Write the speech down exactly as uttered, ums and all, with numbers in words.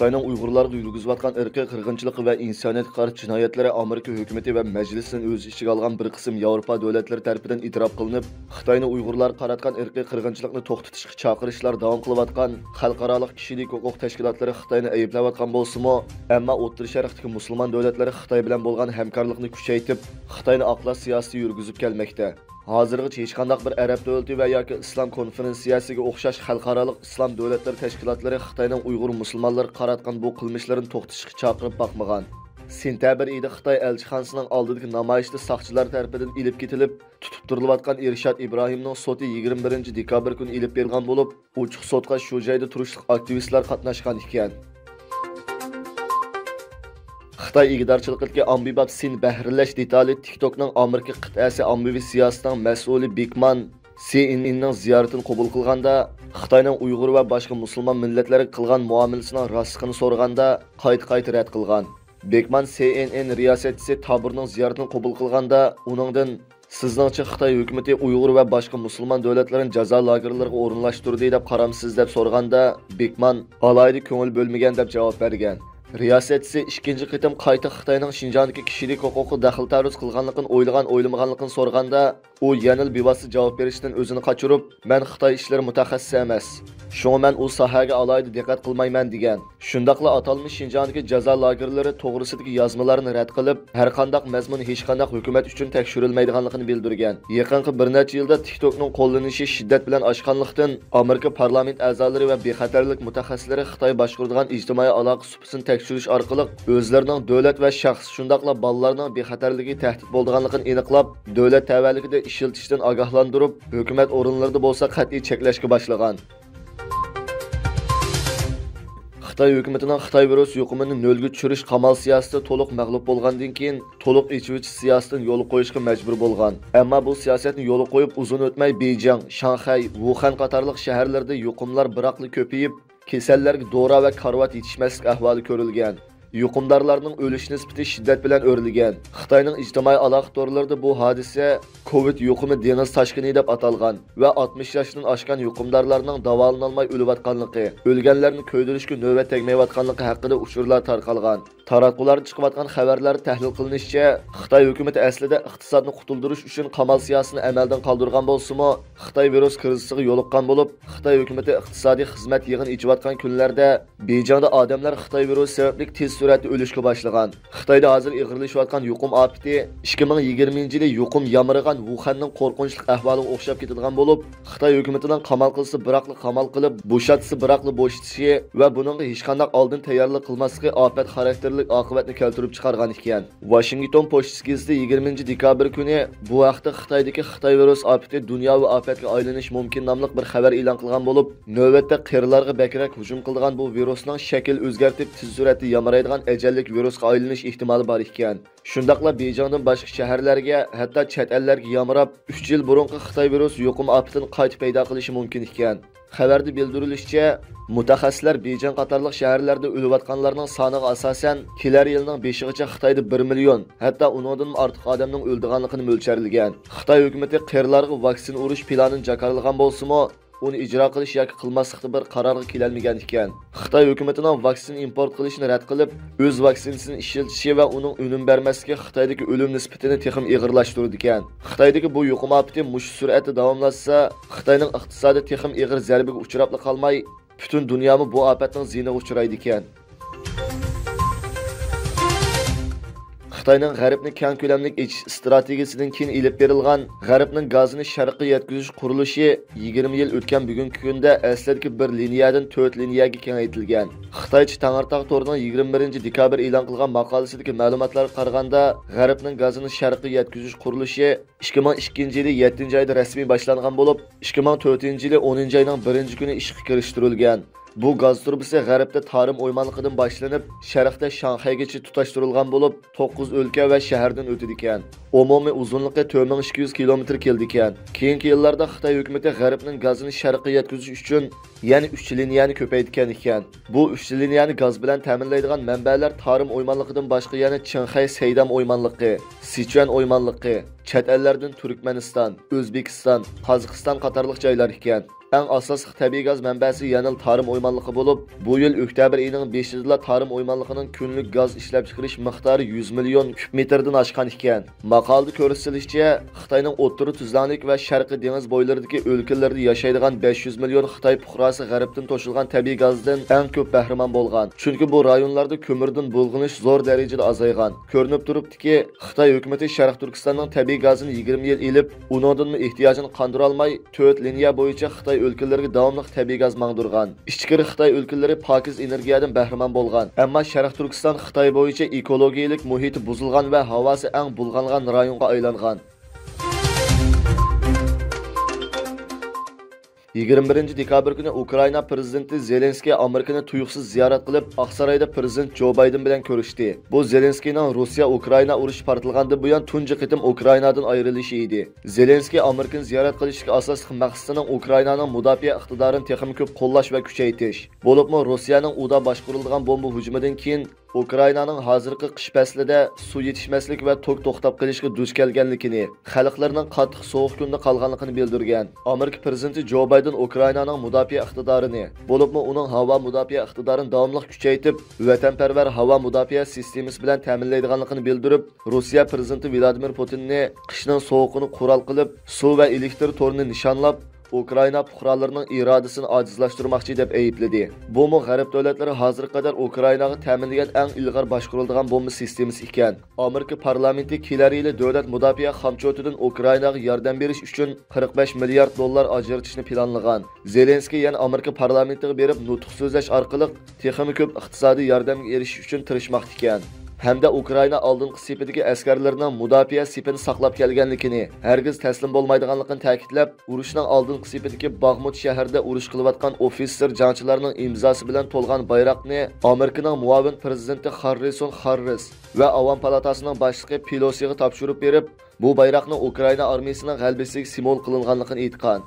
خىتاينىڭ ئۇيغۇرلارغا يۈرگۈزۈۋاتقان ئىرقىي قىرغىنچىلىقى ۋە ئىنسانىيەتكە قارشى جىنايەتلىرى ئامېرىكا ھۆكۈمىتى ۋە مەجلىسىنى ئۆز ئىچىگە ئالغان بىر قىسىم ياۋروپا دۆلەتلىرى تەرىپىدىن ئېتىراپ قىلىنىپ، خىتاينى ئۇيغۇرلارغا قاراتقان ئىرقىي قىرغىنچىلىقنى توختىتىشقا چاقىرىشلار داۋام قىلىۋاتقان خەلقئارالىق كىشىلىك ھوقۇق تەشكىلاتلىرى خىتاينى ئەيىبلەۋاتقان بولسىمۇ، ئەمما ئوتتۇرا شەرقتىكى مۇسۇلمان دۆلەتلىرى خىتاي بىلەن بولغان ھەمكارلىقنى كۈچەيتىپ، خىتاينى ئاقلاش سىياسىتى يۈرگۈزۈپ كەلمەكتە. ھازىرغىچە ھېچقانداق بىر ئەرەب دۆلىتى ۋە ياكى ئىسلام كونفېرېنسىيەسىگە ئوخشاش خەلقئارالىق ئىسلام دۆلەتلىرى تەشكىلاتلىرى خىتاينىڭ ئۇيغۇر مۇسۇلمانلىرىغا قاراتقان بۇ قىلمىشلىرىنى توختىتىشقا چاقىرىپ باقمىغان. سېنتەبىر ئېيىدا خىتاي ئەلچىخانىسىنىڭ ئالدىدىكى نامايىشتا ساقچىلار تەرىپىدىن ئېلىپ كېتىلىپ، تۇتۇپ تۇرۇلۇۋاتقان ئىرشاد ئىبراھىمنىڭ سوتى يىگىرمە بىرىنچى دېكابىر كۈنى ئېلىپ بېرىلغان بولۇپ، ئوچۇق سوتقا شۇ جايدا تۇرۇشلۇق ئاكتىۋىستلار قاتناشقان ئىكەن. خىتاي ئىگىدارچىلىقىدىكى ئاممىباب سىن بەھرىلەش دېتالى تىكتوكنىڭ ئامېرىكا قىتئەسى ئاممىۋى سىياسىتىنىڭ مەسئۇلى بىك مان سى ئېن ئېننىڭ زىيارىتىنى قوبۇل قىلغاندا، خىتاينىڭ ئۇيغۇر ۋە باشقا مۇسۇلمان مىللەتلەرگە قىلغان مۇئامىلىسىنىڭ راستلىقىنى سورىغاندا، قايتا-قايتا رەت قىلغان. بىك مان سى ئېن ئېن رىياسەتچىسى تابۇرنىڭ زىيارىتىنى قوبۇل قىلغاندا، ئۇنىڭدىن، سىزنىڭچە خىتاي ھۆكۈمىتى ئۇيغۇر ۋە باشقا مۇسۇلمان دۆلەتلىرىنى جازا لاگېرلىرىغا ئورۇنلاشتۇردى دەپ قارامسىز دەپ سورىغاندا، بىك مان ئالاھىدە كۆڭۈل بۆلمىگەن دەپ جاۋاب بەرگەن. رىياسەتچىسى ئىككىنچى قېتىم قايتا خىتاينىڭ شىنجاڭدىكى كىشىلىك ھوقۇققا دەخلى تەرۇز قىلغانلىقىنى ئويلىغان ئويلىمىغانلىقىنى سورىغاندا، ئۇ يەنىلا بىۋاسىتە جاۋاب بېرىشتىن ئۆزىنى قاچۇرۇپ، مەن خىتاي ئىشلىرى مۇتەخەسسىسى ئەمەس، شۇڭا مەن ئۇ ساھەگە ئالاھىدە دىققەت قىلمايمەن، دېگەن. شۇنداقلا ئاتالمىش شىنجاڭدىكى جازا لاگېرلىرى توغرىسىدىكى يازمىلارنى رەت قىلىپ، ھەرقانداق مەزمۇن ھېچقانداق ھۆكۈمەت ئۈچۈن تەكشۈرۈلمەيدىغانلىقىنى بىلدۈرگەن. يېقىنقى بىر نەچچە يىلدا تىكتوكنىڭ قوللىنىشى شىددەت بىلەن ئاشقانلىقتىن، ئامېرىكا پارلامېنت ئەزالىرى ۋە بىخەتەرلىك مۇتەخەسسىسلىرى خىتاي باشقۇرىدىغان ئىجتىمائىي ئالاقە سۇپىسىنى تەكشۈرۈش ئارقىلىق ئۆزلىرىنىڭ دۆلەت ۋە شەخس، شۇنداقلا بالىلارنىڭ بىخەتەرلىكىگە تەھدىت بولىدىغانلىقىنى ئېنىقلاپ، دۆلەت تەۋەلىكىدە ئىشلىتىشتىن ئاگاھلاندۇرۇپ، ھۆكۈمەت ئورۇنلىرىدا بولسا قەتئىي چەكلەشكە باشلىغان. خىتاي ھۆكۈمىتىنىڭ خىتاي ۋىرۇس يۇقۇمىنى نۆلگە چۈشۈرۈش قامال سىياسىتى تولۇق مەغلۇپ بولغاندىن كېيىن، تولۇق ئېچىۋېتىش سىياسىتىنى يولغا قويۇشقا مەجبۇر بولغان. ئەمما بۇ سىياسەتنى يولغا قويۇپ ئۇزۇن ئۆتمەي، بېيجىڭ، شاڭخەي، ۋۇخەن قاتارلىق شەھەرلەردە يۇقۇملار بىراقلا كۆپىيىپ، كېسەللەرگە دورا ۋە كارىۋات يېتىشمەسلىك ئەھۋالى كۆرۈلگەن. يۇقۇمدارلارنىڭ ئۆلۈش نىسبىتى شىددەت بىلەن ئۆرلىگەن. خىتاينىڭ ئىجتىمائىي ئالاقە تورلىرىدا بۇ ھادىسە كوۋىد يۇقۇمى دېڭىز تاشقىنى دەپ ئاتالغان ۋە ئاتمىش ياشتىن ئاشقان يۇقۇمدارلارنىڭ داۋالىنالماي ئۆلۈۋاتقانلىقى، ئۆلگەنلەرنى كۆيدۈرۈشكە نۆۋەت تەگمەيۋاتقانلىقى ھەققىدە ئۇچۇرلار تارقالغان. تاراتقۇلاردا چىقىۋاتقان خەۋەرلەردە تەھلىل قىلىنىشىچە، خىتاي ھۆكۈمىتى ئەسلىدە ئىقتىسادنى قۇتۇلدۇرۇش ئۈچۈن قامال سىياسىتىنى ئەمەلدىن قالدۇرغان بولسىمۇ، خىتاي ۋىرۇس كىرىزىسىغا يولۇققان بولۇپ، خىتاي ھۆكۈمىتى ئىقتىسادىي خىزمەت يىغىنى ئېچىۋاتقان كۈنلەردە بېيجىڭدا ئادەملەر خىتاي ۋىرۇسى سەۋەبلىك تېز سۈرئەتتە ئۆلۈشكە باشلىغان. خىتايدا ھازىر ئېغىرلىشىۋاتقان يۇقۇم ئاپىتى ئىككى مىڭ يىگىرمىنچى يىلى يۇقۇم يامرىغان ۋۇخەننىڭ قورقۇنچلۇق ئەھۋالىغا ئوخشاپ كېتىدىغان بولۇپ، خىتاي ھۆكۈمىتىنىڭ قامال قىلسا بىراقلا قامال قىلىپ، بوشاتسا بىراقلا بوشىتىشى ۋە بۇنىڭغا ھېچقانداق ئالدىن تەييارلىق قىلماسلىقى ئاپەت خاراكتېرلىك ئاقىۋەتنى كەلتۈرۈپ چىقارغان ئىكەن. ۋاشىنگتون پوچتىسى گېزىتى يىگىرمىنچى دېكابىر كۈنى بۇ ھەقتە خىتايدىكى خىتاي ۋىرۇس ئاپىتى دۇنياۋى ئاپەتكە ئايلىنىشى مۇمكىن ناملىق بىر خەۋەر ئېلان قىلغان بولۇپ، نۆۋەتتە قېرىلارغا بەكرەك ھۇجۇم قىلىدىغان بۇ ۋىرۇسنىڭ شەكىل ئۆزگەرتىپ، تېز سۈرئەتتە يامرايدىغان ئەجەللىك ۋىرۇسقا ئايلىنىش ئېھتىمالى بار ئىكەن. شۇنداقلا بېيجىڭدىن باشقا شەھەرلەرگە، ھەتتا چەت ئەللەرگە يامراپ، ئۈچ يىل بۇرۇنقى خىتاي ۋىرۇس يۇقۇم ئاپىتىنى قايتا پەيدا قىلىشى مۇمكىن ئىكەن. خەۋەردە بىلدۈرۈلۈشىچە، مۇتەخەسسىسلەر بېيجىڭ قاتارلىق شەھەرلەردە ئۆلۈۋاتقانلارنىڭ سانىغا ئاساسەن، كېلەر يىلنىڭ بېشىغىچە خىتايدا بىر مىليون، ھەتتا ئۇنىڭدىنمۇ ئارتۇق ئادەمنىڭ ئۆلىدىغانلىقىنى مۆلچەرلىگەن. خىتاي ھۆكۈمىتى قېرىلارغا ۋاكسىنا ئۇرۇش پىلانىنى جاكارلىغان بولسىمۇ، ئۇنى ئىجرا قىلىش ياكى قىلماسلىقتا بىر قارارغا كېلەلمىگەن ئىكەن. خىتاي ھۆكۈمىتىنىڭ ۋاكسىنا ئىمپورت قىلىشنى رەت قىلىپ، ئۆز ۋاكسىنىسىنى ئىشلىتىشى ۋە ئۇنىڭ ئۈنۈم بەرمەسلىكى خىتايدىكى ئۆلۈم نىسبىتىنى تېخىمۇ ئېغىرلاشتۇرىدىكەن. خىتايدىكى بۇ يۇقۇم ئاپىتى مۇشۇ سۈرئەتتە داۋاملاشسا، خىتاينىڭ ئىقتىسادى تېخىمۇ ئېغىر زەربىگە ئۇچراپلا قالماي، پۈتۈن دۇنيامۇ بۇ ئاپەتنىڭ زىيىنىغا ئۇچرايدىكەن. خىتاينىڭ غەربنى كەڭ كۆلەملىك ئېچىش ئىستراتېگىيىسىدىن كېيىن ئېلىپ بېرىلغان غەربنىڭ گازىنى شەرققە يەتكۈزۈش قۇرۇلۇشى يىگىرمە يىل ئۆتكەن بۈگۈنكى كۈندە ئەسلىدىكى بىر لىنىيەدىن تۆت لىنىيەگە كېڭەيتىلگەن. خىتايچە تەڭرىتاغ تورىنىڭ يىگىرمە بىرىنچى دېكابىر ئېلان قىلغان ماقالىسىدىكى مەلۇماتلارغا قارىغاندا، غەربنىڭ گازىنى شەرققە يەتكۈزۈش قۇرۇلۇشى ئىككى مىڭ ئىككىنچى يىلى يەتتىنچى ئايدا رەسمىي باشلانغان بولۇپ، ئىككى مىڭ تۆتىنچى يىلى ئونىنچى ئاينىڭ بىرىنچى كۈنى ئىشقا كىرىشتۈرۈلگەن. بۇ گاز تۇرۇبىسى غەربتە تارىم ئويمانلىقىدىن باشلىنىپ، شەرقتە شاڭخەيگىچە تۇتاشتۇرۇلغان بولۇپ، توققۇز ئۆلكە ۋە شەھەردىن ئۆتىدىكەن. ئومۇمىي ئۇزۇنلۇقى تۆت مىڭ ئىككى يۈز كىلومېتىر كېلىدىكەن. كېيىنكى يىللاردا خىتاي ھۆكۈمىتى غەربنىڭ گازىنى شەرققە يەتكۈزۈش ئۈچۈن يەنە ئۈچ لىنىيەنى كۆپەيتكەن ئىكەن. بۇ ئۈچ لىنىيەنى گاز بىلەن تەمىنلەيدىغان مەنبەلەر تارىم ئويمانلىقىدىن باشقا يەنە چىڭخەي سەيدام ئويمانلىقى، سىچۈەن ئويمانلىقى، چەت ئەللەردىن تۈركمەنىستان، ئۆزبېكىستان، قازاقىستان قاتارلىق جايلار ئىكەن. ئەڭ ئاساسلىق تەبىئىي گاز مەنبەسى يەنىلا تارىم ئويمانلىقى بولۇپ، بۇ يىل ئۆكتەبىر ئېيىنىڭ بېشىدىلا تارىم ئويمانلىقىنىڭ كۈنلۈك گاز ئىشلەپچىقىرىش مىقدارى يۈز مىليون كۈب مېتىردىن ئاشقان ئىكەن. ماقالىدە كۆرسىتىلىشىچە، خىتاينىڭ ئوتتۇرا تۈزلەڭلىك ۋە شەرقىي دېڭىز بويلىرىدىكى ئۆلكىلەردە ياشايدىغان بەش يۈز مىليون خىتاي پۇقراسى غەربتىن توشۇلغان تەبىئىي گازدىن ئەڭ كۆپ بەھرىمەن بولغان. چۈنكى بۇ رايونلاردا كۆمۈردىن بۇلغىنىش زور دەرىجىدە ئازايغان. كۆرۈنۈپ تۇرۇپتۇكى، خىتاي ھۆكۈمىتى شەرقىي تۈركىستاننىڭ تەبىئىي گازىنى يىگىرمە يىل ئېلىپ، ئۇنىڭدىنمۇ ئېھتىياجىنى قاندۇرالماي، تۆت لىنىيە بويىچە خىتاي ئۆلكىلىرىگە داۋاملىق تەبىئىي گاز ماڭدۇرغان. ئىچكىرى خىتاي ئۆلكىلىرى پاكىز ئېنېرگىيەدىن بەھرىمەن بولغان، ئەمما شەرقىي تۈركىستان خىتاي بويىچە ئېكولوگىيەلىك مۇھىتى بۇزۇلغان ۋە ھاۋاسى ئەڭ بۇلغانغان رايونغا ئايلانغان. يىگىرمە بىرىنچى دېكابىر كۈنى ئۇكرائىنا پىرېزىدېنتى زېلېنسكىي ئامېرىكىنى تۇيۇقسىز زىيارەت قىلىپ، ئاقسارايدا پىرېزىدېنت جو بايدېن بىلەن كۆرۈشتى. بۇ زېلېنسكىينىڭ روسىيە-ئۇكرائىنا ئۇرۇشى پارتلىغاندىن بۇيان تۇنجى قېتىم ئۇكرائىنادىن ئايرىلىشى ئىدى. زېلېنسكىي ئامېرىكىنى زىيارەت قىلىشتىكى ئاساسلىق مەقسىتىنىڭ ئۇكرائىنانىڭ مۇداپىئە ئىقتىدارىنى تېخىمۇ كۆپ قوللاش ۋە كۈچەيتىش، بولۇپمۇ روسىيەنىڭ ئۇدا باشقۇرۇلىدىغان بومبا ھۇجۇمىدىن كېيىن ئۇكرائىنانىڭ ھازىرقى قىش پەسلىدە سۇ يېتىشمەسلىك ۋە توك توختاپ قېلىشىغا دۇچ كەلگەنلىكىنى، خەلقلىرىنىڭ قاتتىق سوغۇق كۈندە قالغانلىقىنى بىلدۈرگەن. ئامېرىكا پىرېزىدېنتى جو بايدېن ئۇكرائىنانىڭ مۇداپىئە ئىقتىدارىنى، بولۇپمۇ ئۇنىڭ ھاۋا مۇداپىئە ئىقتىدارىنى داۋاملىق كۈچەيتىپ، ۋەتەنپەرۋەر ھاۋا مۇداپىئە سىستېمىسى بىلەن تەمىنلەيدىغانلىقىنى بىلدۈرۈپ، روسىيە پىرېزىدېنتى ۋلادىمىر پۇتىننى قىشنىڭ سوغۇقىنى قورال قىلىپ، سۇ ۋە ئېلېكتىر تورىنى نىشانلاپ، ئۇكرائىنا پۇقرالىرىنىڭ ئىرادىسىنى ئاجىزلاشتۇرماقچى دەپ ئەيىبلىدى. بۇمۇ غەرب دۆلەتلىرى ھازىرغا قەدەر ئۇكرائىناغا تەمىنلىگەن ئەڭ ئىلغار باشقۇرۇلىدىغان بومبا سىستېمىسى ئىكەن. ئامېرىكا پارلامېنتى كېلەر يىلى دۆلەت مۇداپىئە خامچوتىدىن ئۇكرائىناغا ياردەم بېرىش ئۈچۈن قىرىق بەش مىليارد دوللار ئاجرىتىشنى پىلانلىغان. زېلېنسكىي يەنە ئامېرىكا پارلامېنتىغا بېرىپ نۇتۇق سۆزلەش ئارقىلىق تېخىمۇ كۆپ ئىقتىسادىي ياردەمگە ئېرىشىش ئۈچۈن تىرىشماقتا ئىكەن. ھەمدە ئۇكرائىنا ئالدىنقى سېپىدىكى ئەسكەرلىرىنىڭ مۇداپىئە سېپىنى ساقلاپ كەلگەنلىكىنى، ھەرگىز تەسلىم بولمايدىغانلىقىنى تەكىتلەپ، ئۇرۇشنىڭ ئالدىنقى سېپىدىكى باغمۇت شەھىرىدە ئۇرۇش قىلىۋاتقان ئوفىتسېر جەڭچىلەرنىڭ ئىمزاسى بىلەن تولغان بايراقنى ئامېرىكىنىڭ مۇئاۋىن پىرېزىدېنتى خاررىسون خاررىس ۋە ئاۋام پالاتاسىنىڭ باشلىقى پېلوسىغا تاپشۇرۇپ بېرىپ، بۇ بايراقنىڭ ئۇكرائىنا ئارمىيىسىنىڭ غەلىبىسىگە سىمۋول قىلىنغانلىقىنى ئېيتقان.